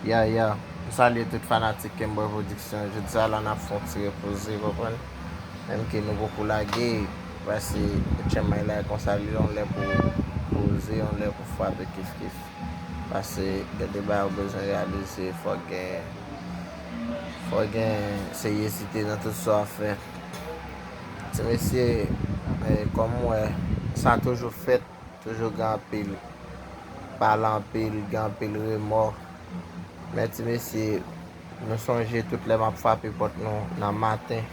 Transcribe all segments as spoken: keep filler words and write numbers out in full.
Ya, ya. M salye tout fanatik Kemboy Production. Jodi a la n ap fè yon ti repoze, konprann? Menm ke nou poko lage, paske Etchenmay la konsa li yon lè pou poze, yon lè pou frape kif kif. Paske gen de bagay ou bezwen reyalize, fò gen fò gen seryezite nan tout sa w ap fè. Ti mesye, eh, kòm w wè, sa toujou fèt, toujou gen anpil pale anpil, gen anpil remò. Men ti mesye, nou sonje tout lè m ap frape pòt nou nan maten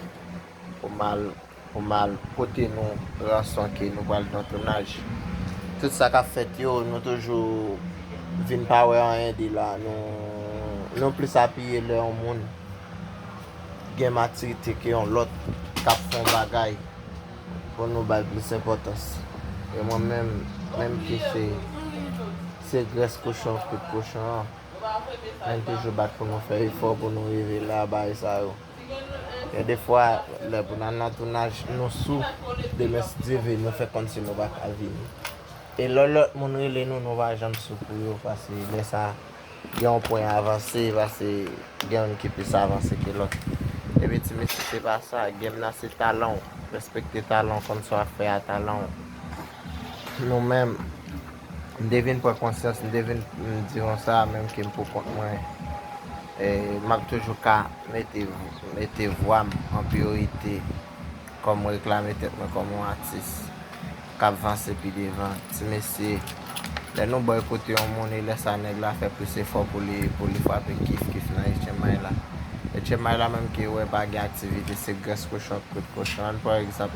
pou m al, pou m al pote nou ranson ke nou pral nan tounaj. Tout sa k ap fèt yo, nou toujou vin pa wè anyen de la. Nou, nou plis apiye lè yon moun gen matirite ke yon lòt k ap fè yon bagay pou nou bay plis enpòtans. E mwen menm, menm ke se, se grès kochon, kwit kochon an, men n toujou bat pou nou fè efò pou nou rive la, bagay sa yo. Gen de fwa, lè pou n al nan tounaj, nou sou, demen si Dye vle, nou fè kòmsi nou pa ka vini. E lè lòt moun rele nou, nou pa janm sou pou yo, paske lè sa, gen yon pwen avanse, paske gen youn ki plis avanse ke lòt. Epi ti mesye, se pa sa, game nan se talan w. Respekte talan w, konn sa w ap fè a talan w. Nou menm, m te vin pran konsyans, m te vin, m di konsa, menm ke m pou kont mwen, e, m ap toujou ka mete, mete vwa m an priyorite kòm reklame tèt mwen kòm yon atis k ap vanse pi devan. Ti mesye, lè nou bòykote yon moun, e lè sa nèg la fè plis efò pou li, pou li frape kif kif nan Etchenmay la. Etchenmay la menm ke wè pa gen aktivite, se grès kochon ak kwit kochon. Ann pran egzanp,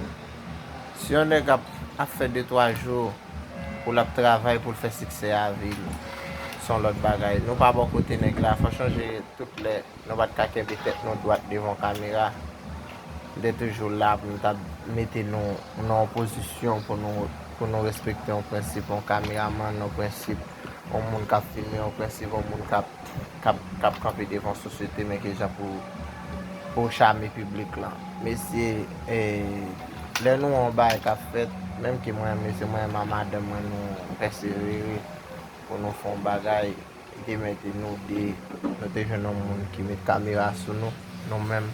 si yon nèg ap, ap fè de twa jou pou l ap travay pou l fè siksè a vi l, se yon lòt bagay. Nou pa bò kote nèg la, fò chanje tout lè. Nou pa t ka kenbe tèt nou dwat devan yon kamera. M te toujou la pou m ta mete nou nan yon pozisyon pou nou, pou nou respekte yon prensip yon kameramann, yon prensip yon moun k ap filme, yon prensip yon moun k ap, k ap, k ap kanpe devan sosyete, men ki jan pou, pou chame piblik lan. Mesye, e, lè nou wè yon bagay k ap fèt, menm ke mwen, mesye, mwen menm a madanm mwen, nou pèsevere pou nou fè yon bagay. Li te mete nou de, nou te jwenn yon moun ki met kamera sou nou. Nou menm,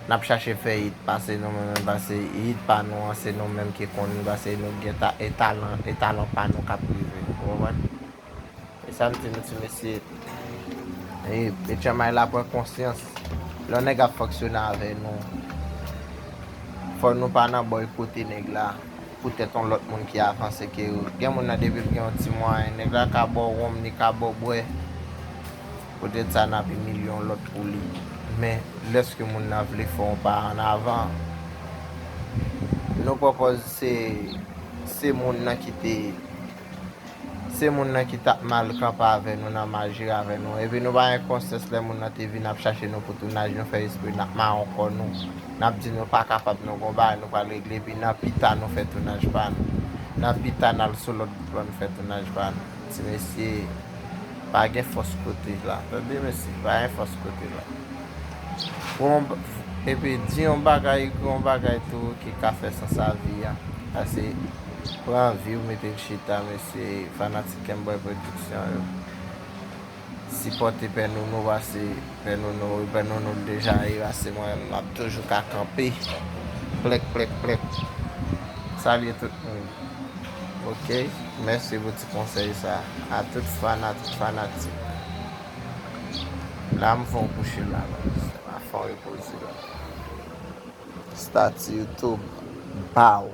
n ap chache fè it pase nou menm, paske it pa nou an, se nou menm ki konn, paske nou gen ta, e talan, e talan pa nou k ap rive. Ou konprann? E sa m di nou ti mesye, e, e Etchenmay la pran konsyans. Lè yon nèg ap fonksyone avè nou, fò nou pa nan bòykote nèg la poutèt yon lòt moun ki avanse ke ou. Gen moun nan depi l gen yon ti mwayen, nèg la ka ba w wonm, li ka ba w bwè. Poutèt sa n ap imilye yon lòt pou li. Men lèske moun nan vle fè yon pa ann avan, nou pwopòz se, se moun nan ki te, se moun nan ki t ap mal kanpe avè nou, nan mal jere avè nou. Epi nou pa gen konsyans lè moun nan te vin ap chache nou pou tounaj, nou fè espre n ap mawon kò nou. N ap di nou pa kapab, nou gon bagay nou pral regle, epi nan pita nou fè tounaj pa nou. Nan pita n al sou lòt gwoup lan, nou fè tounaj pa nou. Ti mesye, pa gen fòs kote la. Tande mesye, pa gen fòs kote la. Pou yon ba-, epi di yon bagay, ekri yon bagay tou ki ka fè sans a vi a. Pase pran vi w, mete l chita, mesye, fanatik Kemboy Production yo. Sipòte Pè Nounou, pase Pè Nounou, Pè Nounou deja ye, pase mwen, m ap toujou ka kanpe. Plèk, plèk, plèk. Salye tout moun. Ok, mèsi pou ti konsèy sa. A tout fan, a tout fanatik. La m fè yon kouche la, la. M ap fè yon repoze la. Stati YouTube, baw.